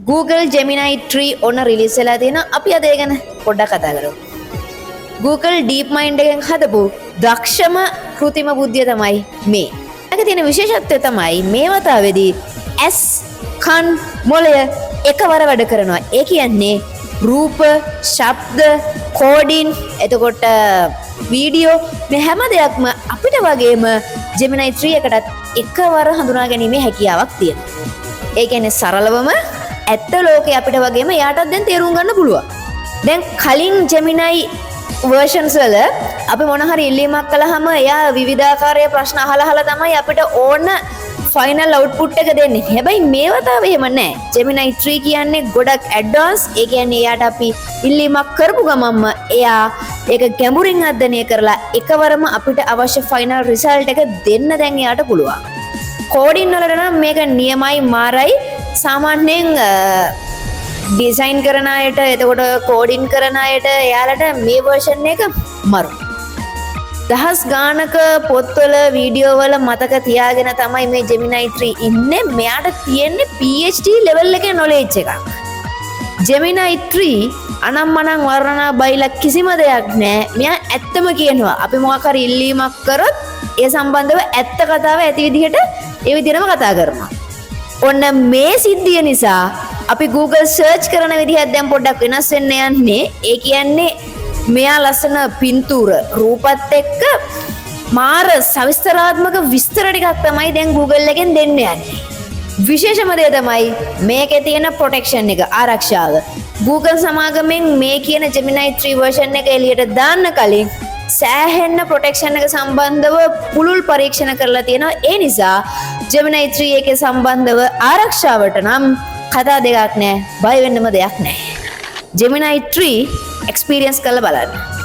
Google Gemini 3 ඔන්න release වෙලා තියෙනවා. අපි අද ඒ ගැන පොඩ්ඩක් කතා කරමු. Google DeepMind එකෙන් හදපු දක්ෂම කෘතිම බුද්ධිය තමයි මේ. මේකේ තියෙන විශේෂත්වය තමයි මේ වතාවේදී ඇස්, කන්, මොළය එකවර වැඩ කරනවා. ඒ කියන්නේ රූප, ශබ්ද, කෝඩින්, එතකොට වීඩියෝ මේ හැම දෙයක්ම අපිට වගේම Gemini 3 එකටත් එකවර හඳුනා ගැනීමේ හැකියාවක් තියෙනවා. ඒ කියන්නේ සරලවම ඇත්ත ලෝකේ අපිට වගේම එයාටත් දැන් තේරුම් ගන්න පුළුවන්. දැන් කලින් Gemini versions වල අපි මොන හරි ඉල්ලීමක් කළාම එයා විවිධාකාරයේ ප්‍රශ්න අහලා අහලා තමයි අපිට ඕන ෆයිනල් අවුට්පුට් එක දෙන්නේ. හැබැයි මේ වතාවේ එහෙම නෑ. Gemini 3 කියන්නේ ගොඩක් ඇඩ්වාන්ස්. ඒ කියන්නේ එයාට අපි ඉල්ලීමක් කරපු ගමන්ම එයා ඒක ගැඹුරින් අධ්‍යයනය කරලා එකවරම අපිට අවශ්‍ය ෆයිනල් රිසල්ට් එක දෙන්න දැන් එයාට පුළුවන්. කෝඩින් වලට නම් මේක නියමයි, මාරයි. සාමාන්‍යයෙන් ඩිසයින් කරන අයට, එතකොට කෝඩින් කරන අයට, එයාලට මේ වර්ෂන් එක මරු. දහස් ගානක පොත්වල, වීඩියෝ වල මතක තියාගෙන තමයි මේ Gemini 3 ඉන්නේ. මෙයාට තියෙන්නේ PhD level එකේ නොලෙජ් එකක්. Gemini 3 අනම්මනම් වර්ණනා බයිලා කිසිම දෙයක් නෑ. මෙයා ඇත්තම කියනවා. අපි මොකක් හරි ඉල්ලීමක් කරොත් ඒ සම්බන්ධව ඇත්ත කතාව ඇති විදිහට ඒ විදිහටම කතා කරනවා. ඔන්න මේ සිද්ධිය නිසා අපි Google search කරන විදිහත් දැන් පොඩ්ඩක් වෙනස් වෙන්න යන්නේ. ඒ කියන්නේ මෙයා ලස්සන පින්තූර රූපත් එක්ක මාර සවිස්තරාත්මක විස්තර ටිකක් තමයි දැන් Google එකෙන් දෙන්න යන්නේ. විශේෂම දේ තමයි මේකේ තියෙන ප්‍රොටෙක්ෂන් එක, ආරක්ෂාව. Google සමාගමෙන් මේ කියන Gemini 3 version එක එළියට දාන්න කලින් සෑහෙන්න ප්‍රොටෙක්ෂන් එක සම්බන්ධව පුළුල් පරීක්ෂණ කරලා තියෙනවා. ඒ නිසා Gemini 3 එකේ සම්බන්ධව ආරක්ෂාවට නම් කතා දෙකක් නෑ, බය වෙන්නම දෙයක් නෑ. Gemini 3 experience කරලා බලන්න.